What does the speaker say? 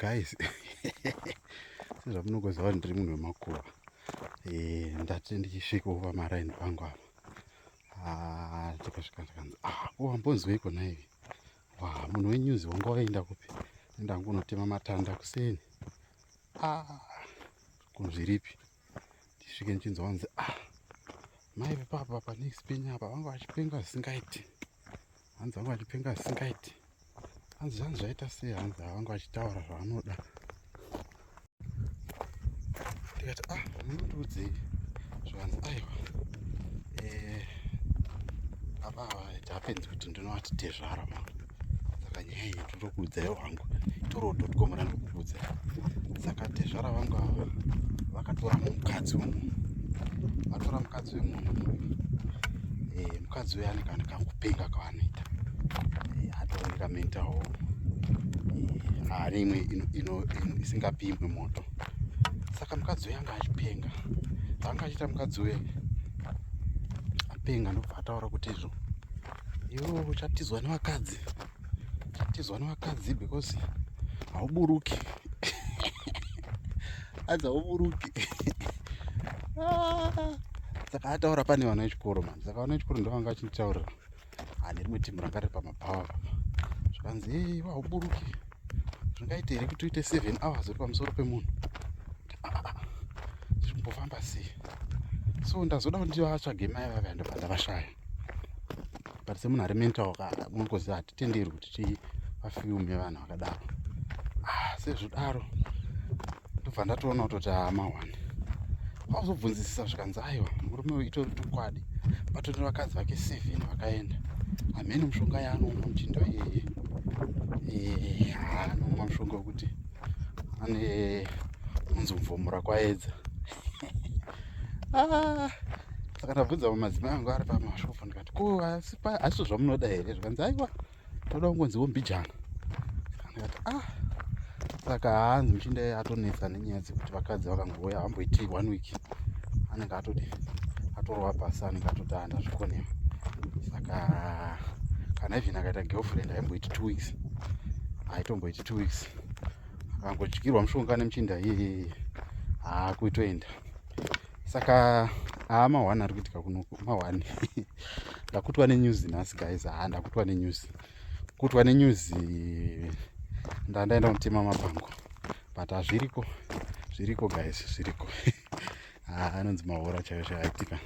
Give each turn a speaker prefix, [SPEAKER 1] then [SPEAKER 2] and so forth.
[SPEAKER 1] Guys, sezvamunogoziva kuti ndiri munhu wemakuva, ndati ndichisvikawo pamaraini pangu apa, ah, tikasvika ndikanzi, ah, ko wambonzweiko nhaivi? Wa munhu wenews wanga waenda kupi? Ndangunotema matanda kuseni. Ah, kunzviripi? Tisvike ndichinzwa vanzi, ah, mai vepapa panext penyu apa vanga vachipenga zvisingaiti. Hanzi vanga vachipenga zvisingaiti. Hanzi zvanzi zvaita sei? Hanzi vanga vachitaura zvavanoda. Ndikati, ah, munondiudzei? Zvikanzi aiwa, apa it happens kuti ndinovati tezvara ma. Saka nyaya iyi ndotokuudzaiwo hangu, itoro.com randikukuudza. Saka tezvara vangu ava vakatora mukadzi wemunhu, vatora mukadzi wemunhu. Mukadzi uyu ane kana kakupenga kaanoita, atori kamental, ane imwe isingapimwe moto. Saka mukadzi uyu anga achipenga, zvaanga achiita mukadzi uyu apenga, ndobva ataura kuti izvo, iwe uchatizwa nevakadzi, uchatizwa nevakadzi because hauburuki. Hanzi hauburuki. Ah, saka ataura pane vana vechikoro manje. Saka vana vechikoro ndo vanga vachinditaurira ane rimwe timu ranga riri pamabhawa papa. Zvikanzi, ei, hauburuki, zvingaite here kuti uite 7 hours uri pamusoro pemunhu? Ah, ah, zviri kumbofamba sei? So ndazoda kuti ndivatsvage mai vave, ndobva ndavashaya. But semunhu ari mental, unongoziva hatitenderwi kuti tivafilme vanhu vakadaro. Ah, sezvodaro ndobva ndatoona kutoti haamahwani. Kwazobvunzisisa, zvikanzi aiwa, murume uyu itori chokwadi, patori nevakadzi vake 7 vakaenda. Hamene mushonga yaanomwa muchindo iyeye, anomwa mushonga wekuti ane unzi mvomura kwaedza. Ah, saka ndabvunza madzimai angu ari pamashopo, ndikati, ko asi zvamunoda here? Zvikanzi aiwa, toda kungonziwo mbijana. Ndikati, ah, saka hanzi muchinda atonetsa nenyaya dzekuti vakadzi vakangouya hamboiti one week, anenge atodi atorova pasi, anenge atoti andazvikonewa. Saka kana even akaita girlfriend haimboiti 2 weeks, haitomboiti 2 weeks. Akangodyirwa mushonga nemuchinda iyeye, haakuitoenda. Saka haa, mahwani ari kuitika kunoku, mahwani. Ndakutwa nenews nhasi, guys. Haa, ndakutwa nenews, kutwa nenews. Ndandaenda kutema mapango, but hazviriko, zviriko guys, zviriko. Haa, anonzi mahora chaiyo chaiyo aitika.